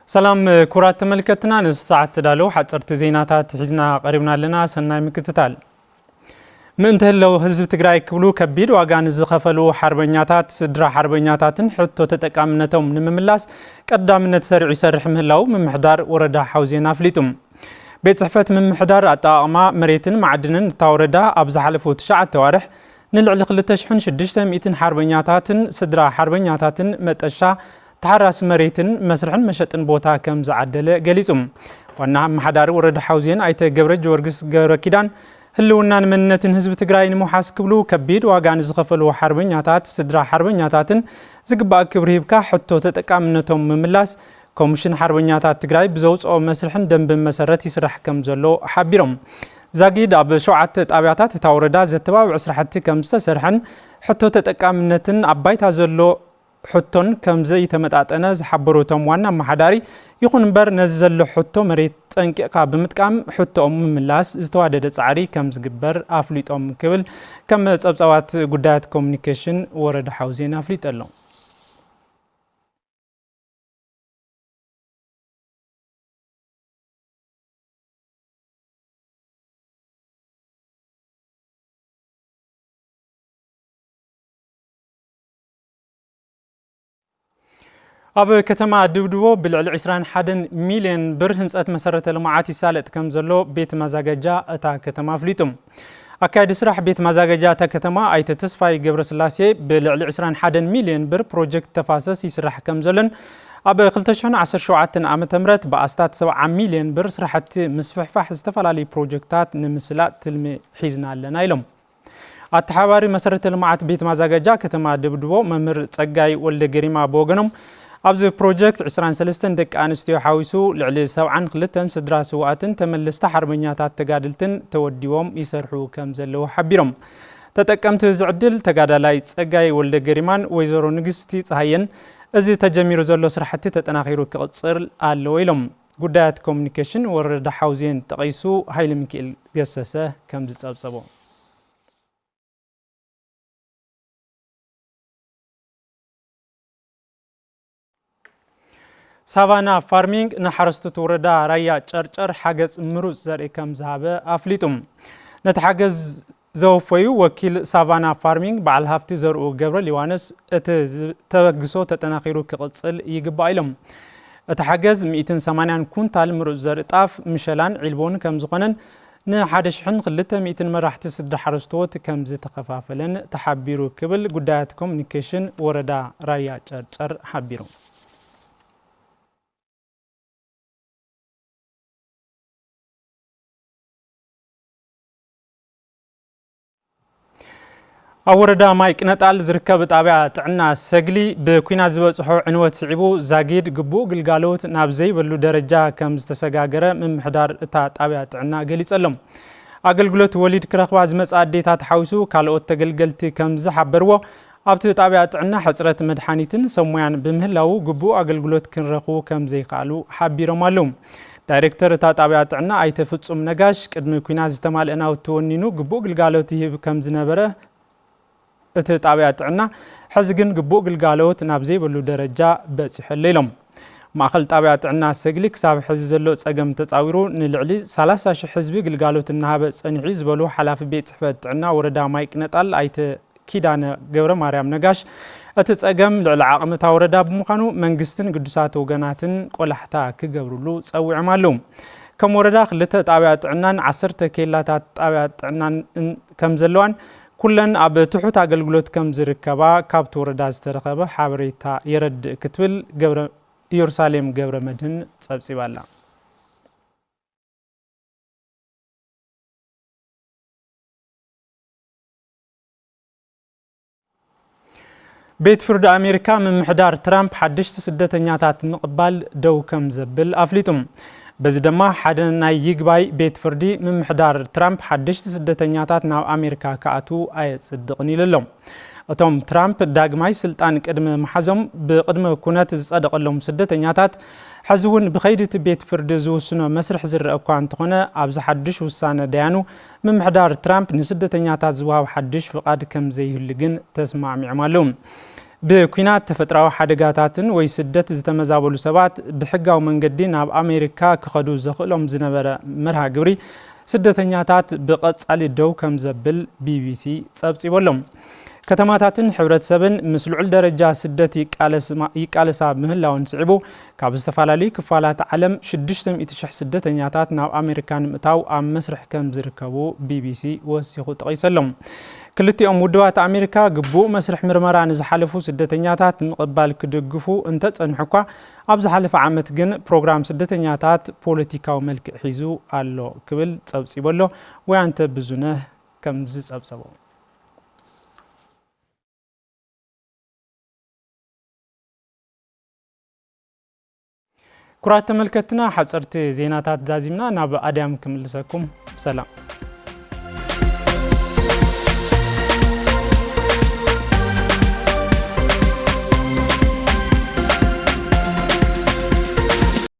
ሰላም ክቡራት ተመልከትና፣ ንሰዓት ተዳለዉ ሓፀርቲ ዜናታት ሒዝና ቀሪብና ኣለና። ሰናይ ምክትታል። ምእንቲ ህለው ህዝቢ ትግራይ ክብሉ ከቢድ ዋጋ ንዝኸፈሉ ሓርበኛታት፣ ስድራ ሓርበኛታትን ሕቶ ተጠቃምነቶም ንምምላስ ቀዳምነት ሰሪዑ ይሰርሕ ምህላው ምምሕዳር ወረዳ ሓውዜን ኣፍሊጡ። ቤት ጽሕፈት ምምሕዳር ኣጠቓቕማ መሬትን ማዕድንን እታ ወረዳ ኣብ ዝሓለፉ ትሽዓተ ኣዋርሕ ንልዕሊ ክልተ ሽሕን ሽዱሽተ ሚእትን ሓርበኛታትን ስድራ ሓርበኛታትን መጠሻ፣ ተሓራሲ መሬትን መስርሕን መሸጥን ቦታ ከም ዝዓደለ ገሊጹ። ዋና ኣመሓዳሪ ወረዳ ሓውዜን ኣይተ ገብረ ጊዮርጊስ ገብረ ኪዳን፣ ህልውናን መንነትን ህዝቢ ትግራይ ንምውሓስ ክብሉ ከቢድ ዋጋ ንዝኸፈሉ ሓርበኛታት፣ ስድራ ሓርበኛታትን ዝግባእ ክብሪ ሂብካ ሕቶ ተጠቃምነቶም ምምላስ ኮሚሽን ሓርበኛታት ትግራይ ብዘውፅኦ መስርሕን ደንብን መሰረት ይስራሕ ከም ዘሎ ሓቢሮም። ዛጊድ ኣብ ሸውዓተ ጣብያታት እታ ወረዳ ዘተባብዕ ስራሕቲ ከም ዝተሰርሐን ሕቶ ተጠቃምነትን ኣብ ባይታ ዘሎ ሕቶን ከም ዘይተመጣጠነ ዝሓበሩ እቶም ዋና ኣመሓዳሪ፣ ይኹን እምበር ነዚ ዘሎ ሕቶ መሬት ጠንቂቕካ ብምጥቃም ሕቶኦም ምምላስ ዝተዋደደ ጻዕሪ ከም ዝግበር ኣፍሊጦም ክብል ከም ጸብጻባት ጉዳያት ኮሙኒኬሽን ወረዳ ሓውዜን ኣፍሊጡ ኣሎ። ኣብ ከተማ ድብድቦ ብልዕሊ ዕስራን ሓደን ሚልዮን ብር ህንፀት መሰረተ ልምዓት ይሳለጥ ከም ዘሎ ቤት ማዛገጃ እታ ከተማ ኣፍሊጡ። ኣካያዲ ስራሕ ቤት ማዛገጃ እታ ከተማ ኣይተ ተስፋይ ገብረስላሴ፣ ብልዕሊ ዕስራን ሓደን ሚልዮን ብር ፕሮጀክት ተፋሰስ ይስራሕ ከም ዘሎን ኣብ ክልተ ሽሕን ዓሰርተ ሸውዓተን ዓመተ ምህረት ብኣስታት ሰብዓ ሚልዮን ብር ስራሕቲ ምስፍሕፋሕ ዝተፈላለዩ ፕሮጀክታት ንምስላጥ ትልሚ ሒዝና ኣለና ኢሎም። ኣተሓባሪ መሰረተ ልምዓት ቤት ማዛገጃ ከተማ ደብድቦ መምህር ጸጋይ ወልደ ገሪማ ብወገኖም፣ ኣብዚ ፕሮጀክት ዕስራን ሰለስተን ደቂ ኣንስትዮ ሓዊሱ ልዕሊ ሰብዓን ክልተን ስድራ ስውኣትን ተመለስቲ ሓርበኛታት ተጋድልትን ተወዲቦም ይሰርሑ ከም ዘለዉ ሓቢሮም። ተጠቀምቲ እዚ ዕድል ተጋዳላይ ጸጋይ ወልደ ገሪማን ወይዘሮ ንግስቲ ጸሃየን፣ እዚ ተጀሚሩ ዘሎ ስራሕቲ ተጠናኺሩ ክቕጽል ኣለዎ ኢሎም። ጉዳያት ኮሙኒኬሽን ወረዳ ሓውዜን ጠቒሱ ሃይለ ሚካኤል ገሰሰ ከም ዝጸብጸቦ። ሳቫና ፋርሚንግ ንሓረስቶት ወረዳ ራያ ጨርጨር ሓገዝ ምሩፅ ዘርኢ ከም ዝሃበ ኣፍሊጡ። ነቲ ሓገዝ ዘወፈዩ ወኪል ሳቫና ፋርሚንግ በዓል ሃፍቲ ዘርኡ ገብረ ሊዋነስ፣ እቲ ዝ-፣ ተበግሶ ተጠናኺሩ ክቕጽል ይግባእ ኢሎም። እቲ ሓገዝ ሚእትን ሰማንያን ኩንታል ምሩፅ ዘርኢ ጣፍ፣ ምሸላን ዒልቦን ከም ዝኾነን፣ ንሓደ ሽሕን ክልተ ሚእትን መራሕቲ ስድራ ሓረስቶት ከም ዝተኸፋፈለን ተሓቢሩ ክብል ጉዳያት ኮሙኒኬሽን ወረዳ ራያ ጨርጨር ሓቢሩ። ኣብ ወረዳ ማይ ቅነጣል ዝርከብ ጣብያ ጥዕና ሰግሊ ብኲናት ዝበፅሖ ዕንወት ስዒቡ ዛጊድ ግቡእ ግልጋሎት ናብ ዘይበሉ ደረጃ ከም ዝተሰጋገረ ምምሕዳር እታ ጣብያ ጥዕና ገሊጸሎም። ኣገልግሎት ወሊድ ክረኽባ ዝመጻ ኣዴታት ሓዊሱ ካልኦት ተገልገልቲ ከም ዝሓበርዎ፣ ኣብቲ ጣብያ ጥዕና ሕጽረት መድሓኒትን ሰብ ሞያን ብምህላዉ ግቡእ ኣገልግሎት ክንረኽቡ ከም ዘይከኣሉ ሓቢሮም ኣለዉ። ዳይሬክተር እታ ጣብያ ጥዕና ኣይተ ፍጹም ነጋሽ፣ ቅድሚ ኲናት ዝተማልአ ናውቲ ወኒኑ ግቡእ ግልጋሎት ይህብ ከም ዝነበረ እቲ ጣብያ ጥዕና፣ ሕዚ ግን ግቡእ ግልጋሎት ናብ ዘይብሉ ደረጃ በጺሑ ኣሎ ኢሎም። ማእኸል ጣብያ ጥዕና ሰግሊ ክሳብ ሕዚ ዘሎ ጸገም ተጻዊሩ ንልዕሊ ሰላሳ ሽሕ ህዝቢ ግልጋሎት እናሃበ ጸኒሑ ዝበሉ ሓላፊ ቤት ጽሕፈት ጥዕና ወረዳ ማይ ቅነጣል ኣይተ ኪዳነ ገብረ ማርያም ነጋሽ፣ እቲ ጸገም ልዕሊ ዓቕሚ እታ ወረዳ ብምዃኑ መንግስትን ግዱሳት ወገናትን ቆላሕታ ክገብርሉ ጸዊዖም ኣለዉ። ከም ወረዳ ክልተ ጣብያ ጥዕናን ዓሰርተ ኬላታት ጣብያ ጥዕናን እን-፣ ከም ዘለዋን ኩለን ኣብ ትሑት ኣገልግሎት ከም ዝርከባ ካብቲ ወረዳ ዝተረኸበ ሓበሬታ የረድእ ክትብል ገብረ-፣ ኢየሩሳሌም ገብረ መድህን ጸብጺባ ኣላ። ቤት ፍርዲ ኣሜሪካ ምምሕዳር ትራምፕ ሓደሽቲ ስደተኛታት ምቕባል ደው ከም ዘብል ኣፍሊጡ። በዚ ድማ ሓደ ናይ ይግባይ ቤት ፍርዲ ምምሕዳር ትራምፕ ሓደሽቲ ስደተኛታት ናብ ኣሜሪካ ክኣትዉ ኣየጽድቕን ኢሉ ኣሎ። እቶም ትራምፕ ዳግማይ ስልጣን ቅድሚ ምሓዞም ብቅድመ ኩነት ዝጸደቐሎም ስደተኛታት ሕዚ እውን ብኸይዲ እቲ ቤት ፍርዲ ዝውስኖ መስርሕ ዝረአ እኳ እንተኾነ፣ ኣብዚ ሓድሽ ውሳነ ደያኑ ምምሕዳር ትራምፕ ንስደተኛታት ዝወሃብ ሓድሽ ፍቓድ ከም ዘይህሉ ግን ተስማዕሚዖም ኣለዉ። ብኲናት፣ ተፈጥራዊ ሓደጋታትን ወይ ስደት ዝተመዛበሉ ሰባት ብሕጋዊ መንገዲ ናብ ኣሜሪካ ክኸዱ ዘኽእሎም ዝነበረ መርሃ ግብሪ ስደተኛታት ብቐጻሊ ደው ከም ዘብል ቢቢሲ ጸብጺቡ ኣሎ። ከተማታትን ሕብረተሰብን ምስ ልዑል ደረጃ ስደት ይቃለስ ማ-፣ ይቃለሳ ምህላውን ስዒቡ፣ ካብ ዝተፈላለዩ ክፋላት ዓለም ሽዱሽተ ሚእቲ ሽሕ ስደተኛታት ናብ ኣሜሪካ ንምእታው ኣብ መስርሕ ከም ዝርከቡ ቢቢሲ ወሲኹ ጠቒሱ ኣሎ። ክልቲኦም ውድባት ኣሜሪካ ግቡእ መስርሕ ምርመራ ንዝሓለፉ ስደተኛታት ምቕባል ክድግፉ እንተጸንሑ እኳ፣ ኣብ ዝሓለፈ ዓመት ግን ፕሮግራም ስደተኛታት ፖለቲካዊ መልክዕ ሒዙ ኣሎ ክብል ጸብጺቡ ኣሎ። ወያንተ ብዙነህ ከም ዝጸብጸቦ። ክቡራት ተመልከትና፣ ሓጸርቲ ዜናታት ዛዚምና ናብ ኣድያም ክምልሰኩም። ብሰላም።